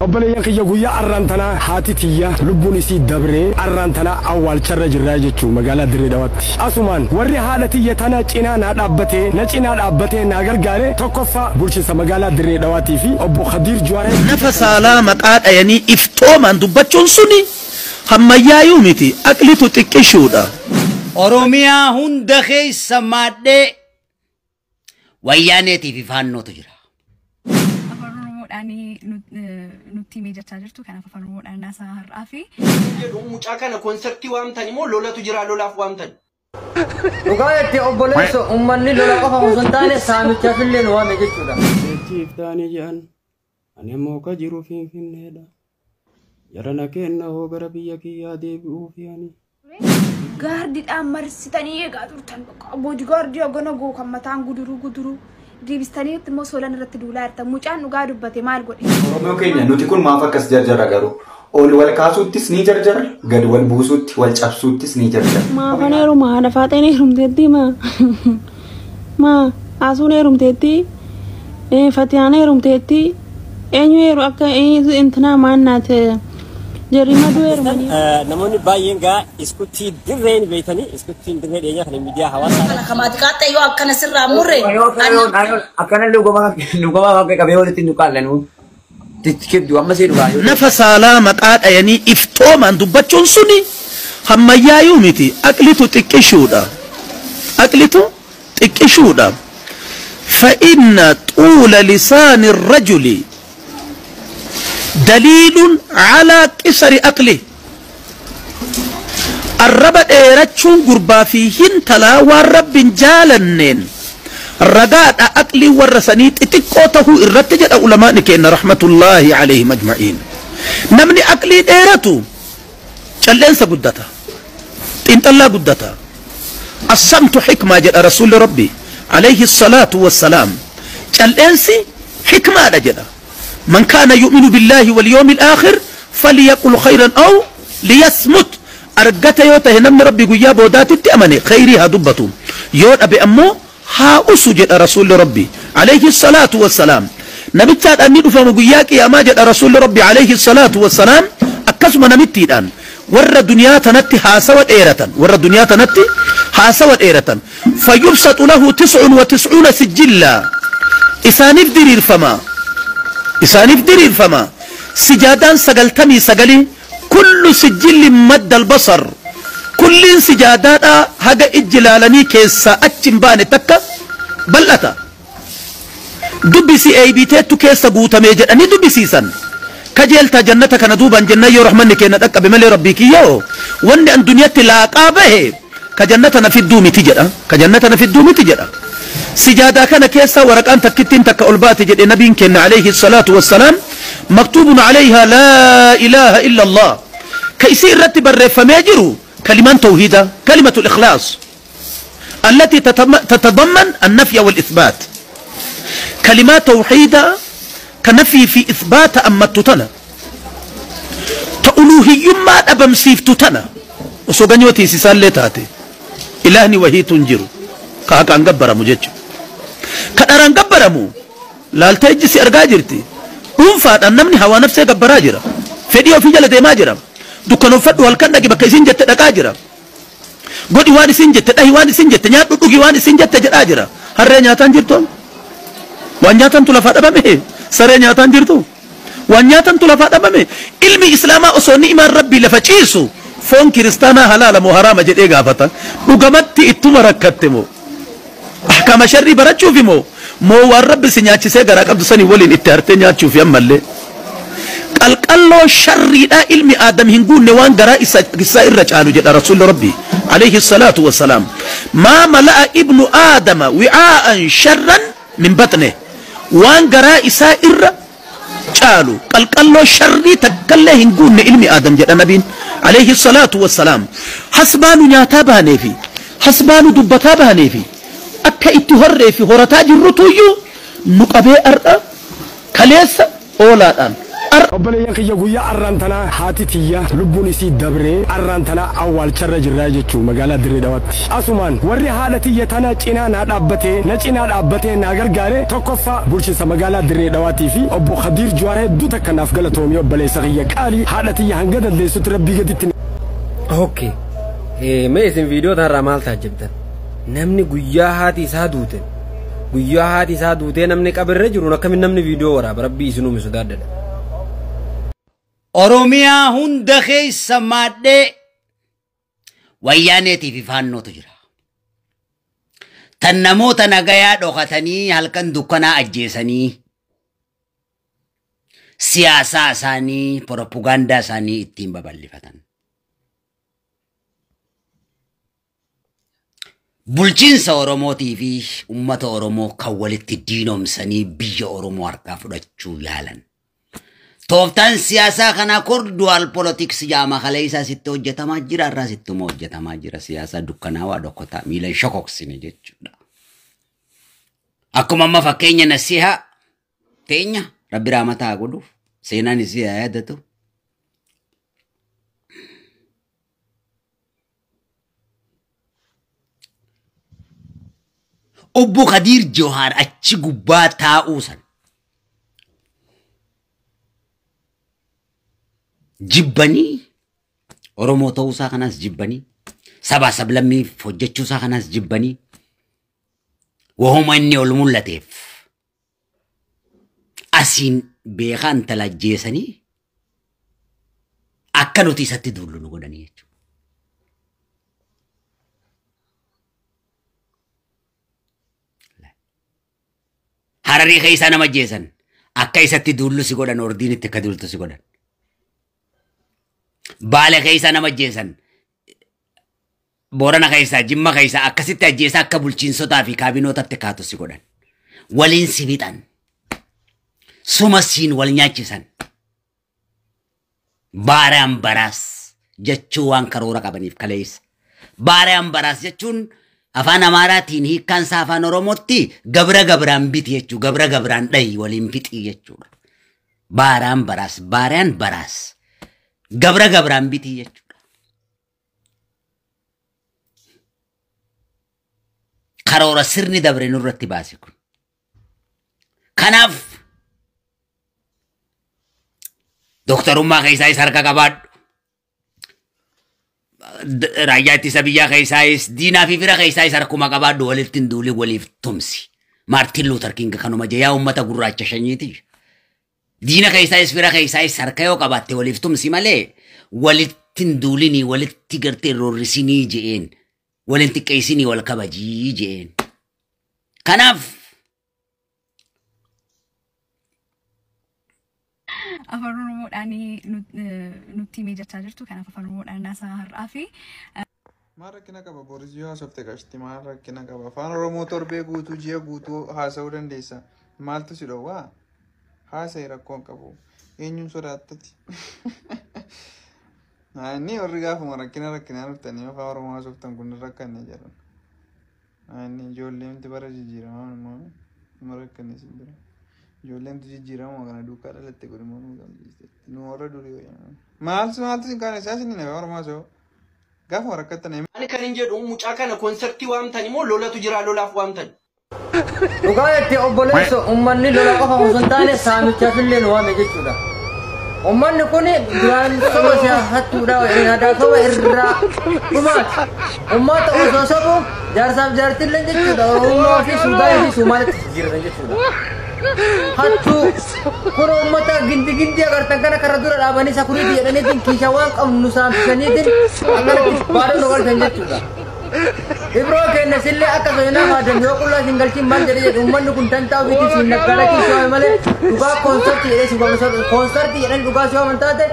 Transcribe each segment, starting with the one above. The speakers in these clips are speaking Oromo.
Obboleeyyan kiyya, guyyaa arraan tanaa haati tiyya lubbuun isii dabree arraan tanaa awwaalcharra jirraa jechuu magaalaa Dirree Dhawaatti. Asumaan warri haadha tiyya tana cinaa naa dhaabbatee, na cinaa dhaabbatee naa gargaare, tokkoffaa bulchiinsa magaalaa Dirree Dhawaatii fi obbo Khadiir Juwaaree. Nafa saalaa maqaa dhayanii iftoomaan dubbachuun suni hammayyaayuu miti, aqlitu xiqqishuudha. Oromiyaa hunda keessa maadhee Wayyaaneetii fi Faannootu jira. Afaan Oromoodhaan nutti himee jechaa jirtu. Kanaaf Afaan Oromoodhaan haasaa har'aa fi jedhu mucaa kana koonsartii waamtan immoo lolatu jira, lolaaf waamtan. Dhugaa jettee obboleessa, uummanni lola qofa osoo hin taane saamichaaf illee nu waame jechuudha. Jechiif taane jedhan, ani ammoo ka jiru Finfinneedha. Jarana kenna hoo gara biyya kiyyaa deebi'uuf ani. Gaardiidhaan marsitanii eegaa turtan. Boodigaardii hogana goo kan mataan guduruu guduruu deebistanii immoo solan irratti duulaa jirtan. Mucaan dhugaa dubbate maal godhe? Oromoo keenya nuti kun maaf akkas jarjara garuu? Ol wal kaasuuttis ni jarjara, gad wal buusuutti, wal cabsuuttis ni jarjara. Maafan heeruma? Haadha faaxeen heerumteetti, maa maa asuun heerumteetti, fatiyaan heerumteetti, eenyu heeru akka intinaa maannaat jarri maduu heerumanii. Namoonni baay'een gaa iskutti Dirree ni beektanii, iskuttiin Dirree dhiyeenyaa kana miidiyaa hawaasaa Kana kamaati qaaxxa yoo akkana sirraa murre. Akkana lugama akka qabee walitti nu qaallanu. Kibdu amma see dhugaa. Nafa saalaa maqaa dhayanii iftoomaan dubbachuun suni hammayyaayuu miti, aqlitu xiqqishuudha. Aqlitu xiqqishuudha. فإن طول لسان الرجل دليل على قصر عقله. Arraba dheerachuun gurbaa fi hintalaa waan Rabbiin jaalanneen ragaadha aqlii warra sanii xixiqqoo tahuu irratti, jedha ulamaani kenna رحمة الله عليهم أجمعين. Namni aqlii dheeratu calleensa guddata, xiinxallaa guddata. الصمت حكمة jedha rasuulli Rabbi عليه الصلاة والسلام. Calleensi xikmaadha jedha. من كان يؤمن بالله واليوم الآخر فليقل خيرا أو ليصمت. Argata yoo tahe namni Rabbi guyyaa boodaatitti amane khayrii haa dubbatu, yoo dhabe ammoo haa usu, jedha rasuulli Rabbi عليه الصلاة والسلام. Namichaadhaan ni dhufamu guyyaa qiyaamaa, jedha rasuulli Rabbi عليه الصلاة والسلام. Akkasuma namittiidhaan warra duniyaa tanatti haasawa dheeratan, warra duniyaa tanatti haasawa dheeratan, فيبسط له 99 سجلا. Isaaniif diriirfama, isaaniif diriirfama sijaadaan 99. كل سجل مد البصر. Kulliin sijaadaadha haga ijji laalanii keessaa achi hin baane takka bal'ata. Dubbisi eeybiiteettu keessa guutamee jedhanii dubbisiisan. Kajeeltaa jannata kana duubaan jenna yoo rahmanni kenna dhaqqabe malee, Rabbii kiyyoo, wanni an duniyatti laaqaa bahe ka jannata na fidduu miti jedha, ka jannata na fidduu miti jedha. Sijaadaa kana keessa waraqaan takkittiin takka ol baate, jedhe nabiin kenna عليه الصلاة والسلام. مكتوب عليها لا إله إلا الله. Ka isii irratti barreeffamee jiru kalimaan tawhiida, كلمة الإخلاص التي تتضمن النفي والإثبات. كلمات توحيدا كنفي في إثبات أمتو تنا تألوهيما أبمسيفتو تنا osoo ganyoo tiisisaallee taate ilaahni wahiitu hin jiru ka haqaan gabbaramu jechu, ka dharaan gabbaramu laaltee ijji si argaa jirti. Dhuunfaadhaan namni hawaa nafsee gabbaraa jira, fedhii ofii jala deemaa jira. Dukkanoffadhu, halkan dhaqi, bakka isin jette dhaqaa jira. Godhi waan isin jette, dhahi waan isin jette, nyaadhu, dhugi waan isin jette jedhaa jira. Harree nyaataan jirtu, waan nyaatantu lafaa dhabame. Saree nyaataan jirtu, waan nyaatantu lafaa dhabame. Ilmi islaamaa osoo ni'imaan Rabbii lafa ciisu foon kiristaanaa halaala moo haraama jedhee gaafata. Dhugamatti ittuma rakkatte moo ahkaama sharrii barachuufi moo waan Rabbi si nyaachisee garaa qabdu sanii waliin itti hartee nyaachuufi? Ammallee qalqalloo sharriidhaa ilmi aadam hin guunne waan garaa isaa irra caalu, jedha rasuulli Rabbi عليه الصلاة والسلام: ما ملأ ابن آدم وعاء شرا من بطنه. Waan garaa isaa irra caalu qalqalloo sharrii takkallee hin guunne ilmi aadam, jedha nabiin عليه الصلاة والسلام. Hasbaanu nyaataa baaneefi hasbaanu dubbataa baaneefi akka itti horree fi horataa jirrutuyyuu nu qabee. Ar'a kaleessa oolaadhaan Obboleeyyan kiyya, guyyaa arraan tanaa haati tiyya lubbuun isii dabree arraan tanaa awwaalcharra jirraa jechuu magaalaa Dirree Dhawaatti. Asumaan warri haadha tiyya tana cinaa naa dhaabbatee, na cinaa dhaabbatee naa gargaare, tokkoffaa bulchiinsa magaalaa Dirree Dhawaatii fi obbo Khadiir Juwaar, hedduu takka naaf galatoomii. Obboleessa kiyya qaalii, haadha tiyya hanga dandeessutti rabbii gaditti. Okay. Mee isin viidiyoo tanarraa maal taajjabdan? Namni guyyaa haati isaa duute, guyyaa haati isaa duutee namni qabirra jiru akkamiin namni viidiyoo waraaba? Rabbii isin uume sodaadhadha. Oromiyaa hunda keessa maadhee wayyaaneetii fi faannootu jira. Tan namoota nagayaa dhokatanii halkan dukkanaa ajjeesanii siyaasaa isaanii, propagaandaa isaanii ittiin babal'ifatan. Bulchiinsa Oromootii fi uummata Oromoo kan walitti diinomsanii biyya Oromoo harkaa fudhachuu yaalan. Tooftaan siyaasaa kanaa dual politics jedhama. Kaleessaa sitti hojjetamaa jira, har'aa sittuma hojjetamaa jira. Siyaasa dukkanaawaa dhokkotaa miila hin shokoksine jechuudha. Akkuma amma fakkeenya nasihaa teenya, rabbi raamataa haa godhuuf, seenaan isii haa yaadatu. Obbo Khadiir Johaar achi gubbaa taa'uu san jibbanii, Oromoo ta'uusaa kanaas jibbanii, sabaa sablammiif hojjechuusaa kanaas jibbanii, wahuma inni ol mul'ateef asiin beekaa intala ajjeesanii akka nuti isatti duullu nu godhanii jechuudha. Hararii keessaa nama ajjeesan, akka isatti duullu si godhan, ordiin itti akka duultu si godhan. Baale keessaa nama ajjeesan, Boorana keessaa, Jimma keessaa akkasitti ajjeesaa akka bulchiinsotaa fi kaabinootatti kaatu si godhan. Waliin si fixan. Suma siin wal nyaachisan. Baaraan baraas jechuu waan karoora qabaniif kaleessa. Baaraan baraas jechuun afaan Amaaraatiin hiikkaan isaa afaan Oromootti gabra gabraan biti jechuu, gabra gabraan dhayi, waliin fixii jechuudha. Baaraan baraas, baaraan baraas, gabra gabraan biti jechuudha. Karoora sirni dabre nurratti baase kun. Kanaaf dooktarummaa keessaa isa harka qabaadhu. Raayyaa ittisa biyyaa keessaayis, diinaa fi fira keessaayis harkuma qabaadhu, walitti hin duulin, waliif tumsi. Maartiin Luuter King kanuma jee, yaa uummata gurraacha shanyiiti. Diina keessaayis fira keessaayis harka yoo qabaatte waliif tumsi malee walitti hin duulinii, walitti gartee roorrisinii je'een, waliin xiqqeessinii, wal kabajii je'een. Kanaaf Afaan Oromoodhaan nutti himee jechaa jirtu. Kanaaf afaan Oromoodhaan naasaa har'aa fi Maal rakkina qaba Boris yoo haasofte qashti? Maal rakkina qaba? Afaan Oromoo torbee guutuu, ji'a guutuu haasa'uu dandeessa. Maaltu si dhowwaa? Haasa'i, rakkoon qabu. Eenyuun sodaattati? Inni warri gaafuma rakkina rakkinaa dhuftanii afaan Oromoo haasoftan kun rakkanne jedhan. Inni ijoolleen bara jijjiiramaa immoo nama rakkanne si jira. Ijoolleen jijjiiramaa kana duukaa dhalatte kun immoo nu gamsiiste. Nu warra durii wayyaa. Maaltu maaltu sin kaane isaa isin afaan Oromoo haasa'u? Gaafuma rakkattan. Ani kan hin jedhu, mucaa kana koonsartii waamtani moo lolatu jira lolaaf waamtani? Dhugaa jettee obboleessa, uummanni lola qofa osoo hin taane saamichaaf illee nu waame jechuudha. Uummanni kun duraan soba hattuudha, aadaa soba irraa dhumaati. Uummata osoo sobu jaarsaaf jaartillee jechuudha. Oromoo fi Suudaanii fi Somaalitti jijjiiratan jechuudha. Hattuu kun uummata gindi gindi agartan kana karra dura dhaabanii sakuriitii jedhaniitiin kiisha waan qabnu saamsisaniitiin akkanatti baaduu nu galchan jechuudha. Ibroo kenna sillee akka seenaa maadan yoo qullaa sin galchin maal jedhe jedhu, uummanni kun dantaa ofiitiin siin naggaadha kiisha waame malee dhugaa koonsartii jedhee si waame. Koonsartii jedhanii dhugaa si waaman taate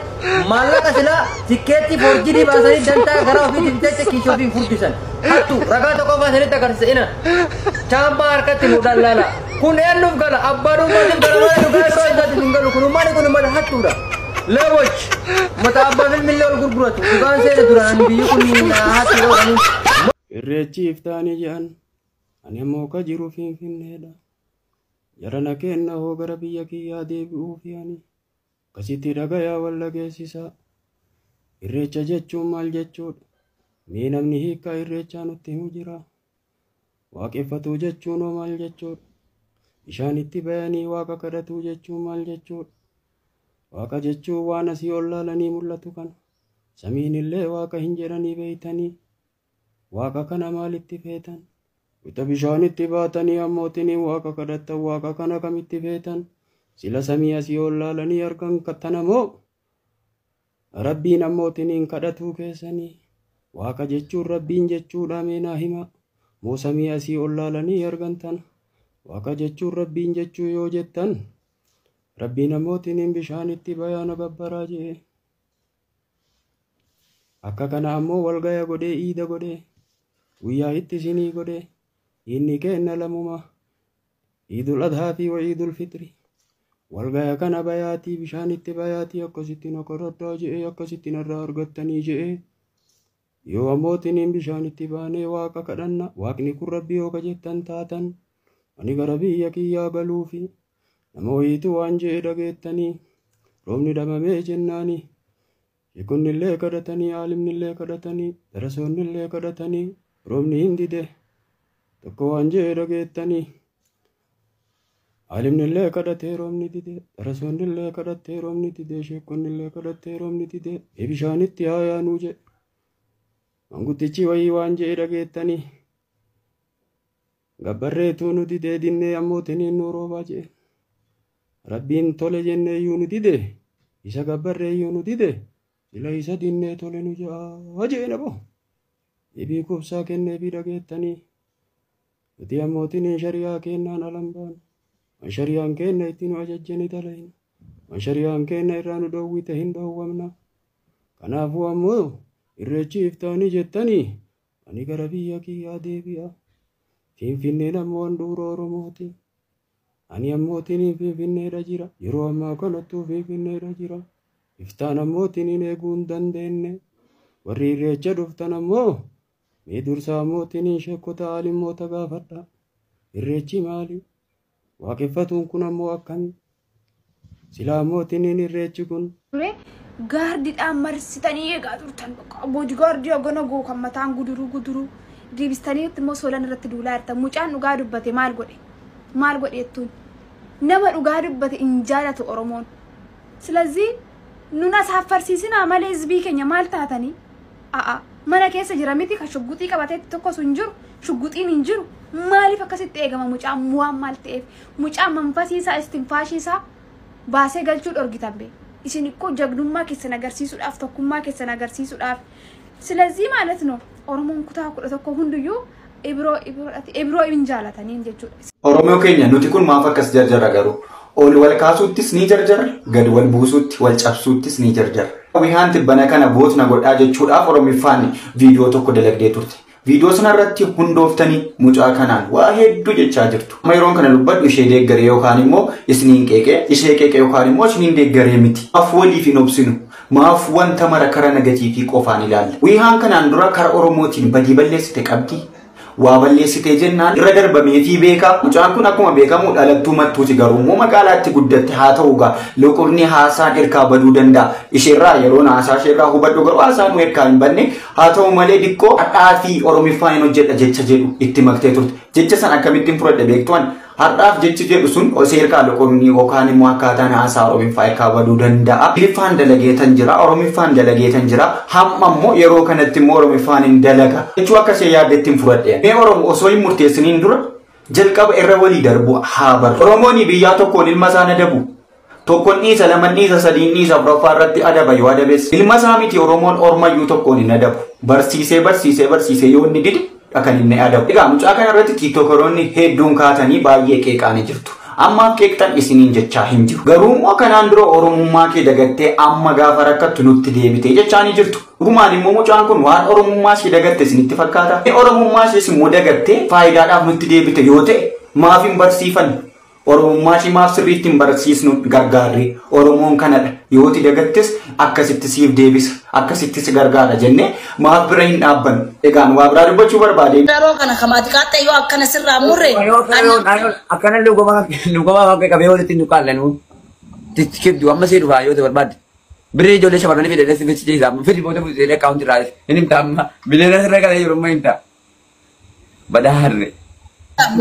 maallaqa silaa tikkeettii forjidii baasanii dantaa gara ofiitiin jecha kiisha ofiin furdisan. Hattu ragaa tokko baasanitti agarsiisa ina chaampaa harkatti fuudhan laala. Kun eenyuuf gala? Abbaa dhuunfaatiif gala malee dhugaa irraa isaatiin hin galu. Kun uummanni kun uummata hattuudha. Leboch mata abbaa filmillee ol gurguratu dhugaan seene duraan biyyi kun hattu godhanii. Irreechi iftaanii jedhan, ani ammoo ka jiru Finfinneedha. Jarana kenna hoo gara biyya kiyyaa deebi'uuf ani. Akkasitti dhagayaa wal dhageessisaa. Irreecha jechuun maal jechuudha? Mee namni hiikkaa irreechaa nutti himu jira? Waaqeffatuu jechuun hoo maal jechuudha? Bishaan itti bayanii waaqa kadhatuu jechuun maal jechuudha? Waaqa jechuun waan asii ol laalanii mul'atu kana. Samiin illee waaqa hin jedhanii beeytanii. Waaqa kana maalitti feetan? Wita bishaan itti baatanii ammootinii waaqa kadhattan waaqa kana kamitti feetan? Sila samii asii ol laalanii argan kattana moo? Rabbiin ammootiniin kadhatuu keessanii. Waaqa jechuun rabbiin jechuudha mee naa hima. Moo samii asii ol laalanii argan tana? Waaqa jechuun rabbiin jechuu yoo jettan rabbiin ammootiin bishaan itti bayaana gabbaraa jee. Akka kana ammoo walgaya godhee iida godhee guyyaa itti isinii godhee inni kenna lamuma iidul adhaa fi wa iidul fitri. Walgaya kana bayaatii bishaan itti bayaatii akkasitti na kadhadhaa jee akkasitti narraa argattanii jee. Yoo ammootiin bishaan itti baanee waaqa kadhanna waaqni kun rabbii yoo kajettan taatan ani gara biyya kiyyaa galuufi nama wayiitu waan jee dhageettanii roobni dhabamee jennaani sheekonnillee kadhatanii aalimnillee kadhatanii darasoonnillee kadhatanii roobni hin dide tokko waan jee dhageettanii aalimnillee kadhatee roobni dide darasoonnillee kadhattee roobni dide sheekonnillee kadhattee roobni dide bishaanitti haa yaanuu jedhe. Manguddichi wayii waan jee dhageettanii gabbarreetuu nu didee dinnee ammootiniin nu roobaa jee. Rabbiin tole jennee iyyuu nu dide isa gabbarree iyyuu nu dide sila isa dinnee tole nu jaa jee nabo. Dhibii kubsaa kenneefii dhageettanii nuti ammootiniin shari'aa kennaan alan baanu. Waan shari'aan kenna itti nu ajajjani dalayna. Waan shari'aan kenna irraa nu dhoowwite hin dhoowwamna. Kanaafuu ammoo irreechi iftaanii jettanii ani gara biyya kiyyaa deebi'a. Finfinneen ammoo handhuura Oromooti. Ani ammootiin Finfinneedha jira. Yeroo ammaa kanattuu Finfinneedha jira. Iftaan ammootiin eeguu hin dandeenye. Warri irreecha dhuftan ammoo mee dursa ammootiin sheekota aalimmoota gaafadha. Irreechi maali? Waaqeffatuun kun ammoo akkami? Sila ammootiin irreechi kun Gaardiidhaan marsitanii eegaa turtan boodigaardii hogana goo kan mataan guduruu guduruu deebistanii immoo solan irratti duulaa jirtan. Mucaan dhugaa dubbate maal godhe? Maal godhe jettuun? Nama dhugaa dubbate hin jaalatu Oromoon. Silazii nun as haffarsiisinaa malee hizbii keenya maal taatanii? A'a mana keessa jira miti kan shugguxii qabatee tokkos hin jiru shugguxiin hin jiru. Maaliif akkasitti eegama mucaan waan maal ta'eef? Mucaan manfasiisaa istinfaashiisaa baasee galchuu dhorgitan bee. Isin ikkoo jagnummaa keessan agarsiisuudhaaf tokkummaa keessan agarsiisuudhaaf. Silazii ማለት ነው Oromoon kutaa 11 hunduyyuu ibroo ibroo hin jaalataniin jechuudha. Oromoo keenya nuti kun maaf akkas jarjarra garuu? Ol wal kaasuuttis ni jarjarra, gad wal buusuutti, wal cabsuuttis ni jarjarra. Wihaan tibbana kana bootna godhaa jechuudhaaf Oromiffaan viidiyoo tokko dalagdee turte. Viidiyoo sanarratti hundooftanii mucaa kanaan waa hedduu jechaa jirtu. Amma yeroon kana dubbadhu ishee deeggaree yookaan immoo isiniin qeeqee, ishee qeeqee yookaan immoo isiniin deeggaree miti. Maaf waliif hin obsinu? Maaf wanta mara kara nagatii fi qofaan ilaalla? Wihaan kanaan dura kara Oromootiin badii balleessite qabdi. Waa balleessitee jennaan irra darbamee fi beekaa. Mucaan kun akkuma beekamu dhalattuu mattuuti garuu immoo magaalaatti guddatte haa ta'u gaa loqorni haasaan erkaa baduu danda'a. Isheerraa yeroon haasaa isheerraa hubadhu garuu haasaan erkaa hin banne haa ta'u malee diqqoo hadhaa fi Oromiffaan hin hojjedha jecha jedhu itti maktee turte. Jecha san akkamittiin fudhadhe beektuan har'aaf jechi jedhu sun osoo erkaa loqorni yookaan immoo akkaataan haasaa Oromiffaa erkaa baduu danda'a. Ingiliffaan dalageetan jira, Oromiffaan dalageetan jira. Hamma immoo yeroo kanatti immoo Oromiffaan hin dalaga. Jechuu akka ishee yaaddetti hin fudhadhe. Mee Oromoo osoo hin murteessiniin dura jalqaba irra walii darbu haa baru. Oromoon biyyaa tokkoon ilma isaa adabu. Tokkoon dhiisa, lamaan dhiisa, sadiin dhiisa, afuraffaa irratti adaba yoo adabes. Ilma isaa miti Oromoon ormayyuu tokkoon hin adabu. Barsiisee barsiisee barsiisee yoo inni dide kan inni adabu. Egaa mucaa kana irratti tiiktookaroonni hedduun kaatanii baay'ee qeeqaanii jirtu. Ammaaf qeeqxan isiniin jechaa hin jiru. Garuu immoo kanaan dura Oromummaa kee dagattee amma gaafa rakkattu nutti deebitee jechaa ni jirtu. Dhugumaan immoo mucaan kun waan Oromummaa ishee dagatte isinitti fakkaata. Oromummaa ishees immoo dagattee faayidaadhaaf nutti deebite yoo ta'e maaf hin barsiifanne? Oromummaa ishee maaf sirriitti hin barsiisnu gargaarri? Oromoon kanadha. Yoo ti dagattes akkasitti siif deebisa, akkasitti si gargaara jennee maaf bira hin dhaabbannu. Egaan waa biraa dubbachuu barbaade. Yeroo kana kamaati qaaxxee yoo akkana sirraa murre. Akkana luguma qabee walitti nu qaallanu. Tikkeetti amma see dhufaa yoo ta'e barbaadde. Birrii ijoollee shamarranii fidee si fichiisa. Fidi booda fuudhee akkaawuntii irraa hin himta amma. Biliyoona sirra galee yeroo ammaa himta. Badaa harre.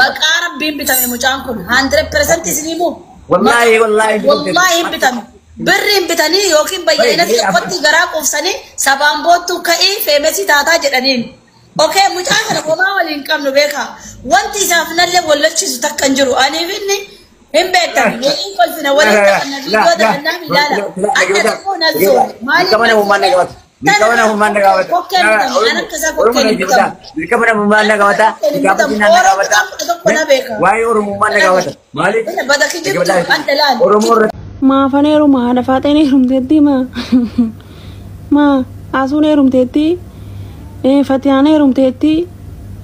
Maqaa Rabbiin bitame mucaan kun 100% isinii muu? Wallaahi wallaahi. Wallaahi hin bitame. Birriin bitanii yookiin bayyana tokkotti garaa quufsanii sabaan boottuu ka'ii feemesii taataa jedhaniin. Okee mucaa kana homaa waliin qabnu beekaa. Wanti isaaf nallee wallachiisu takka hin jiru. Aniif inni hin beektan. Waliin kolfina waliin taphanna viidiyoo taphannaa ilaala. Akka tokko na zoore. Dirqama namummaan na qabata. Dirqama namummaan na qabata. Kokkeen bitamu. An akka isaa kokkeen hin bitamu. Dirqama namummaan na qabata. Dirqama na qabata. Tokko na beeka. Waa'ee Oromummaan na qabata. Maaliif? Bada kijibtu adda laal. Oromoo irratti. Maafan heeruma haadha faaxeen heerumteetti maa maa asuun heerumteetti fatiyaan heerumteetti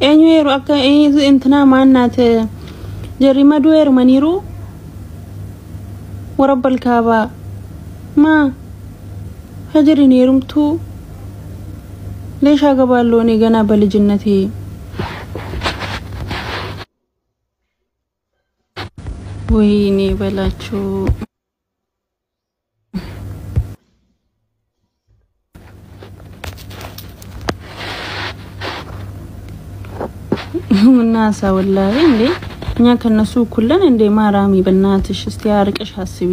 eenyu heeru akka intinaa maannaat jarri maduu heerumaniiru warabbal kaabaa maa hajariin heerumtuu leeshaa gabaalloonii ganaa balijinnatii. ወይኔ በላችሁ። እናሳ ወላሂ እንዴ እኛ ከነሱ እኩል ነን እንዴ? ማራሚ በእናትሽ እስቲ አርቀሽ አስቢ።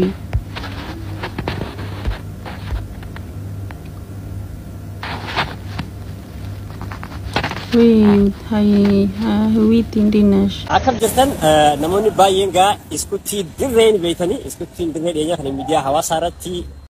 ወይ ሀይ ዊት እንዴት ነሽ? Akkam jirtan namoonni baay'een gaa iskutii dirreen beektanii iskuttiin dirree dhiyeenya kana miidiyaa hawaasaa irratti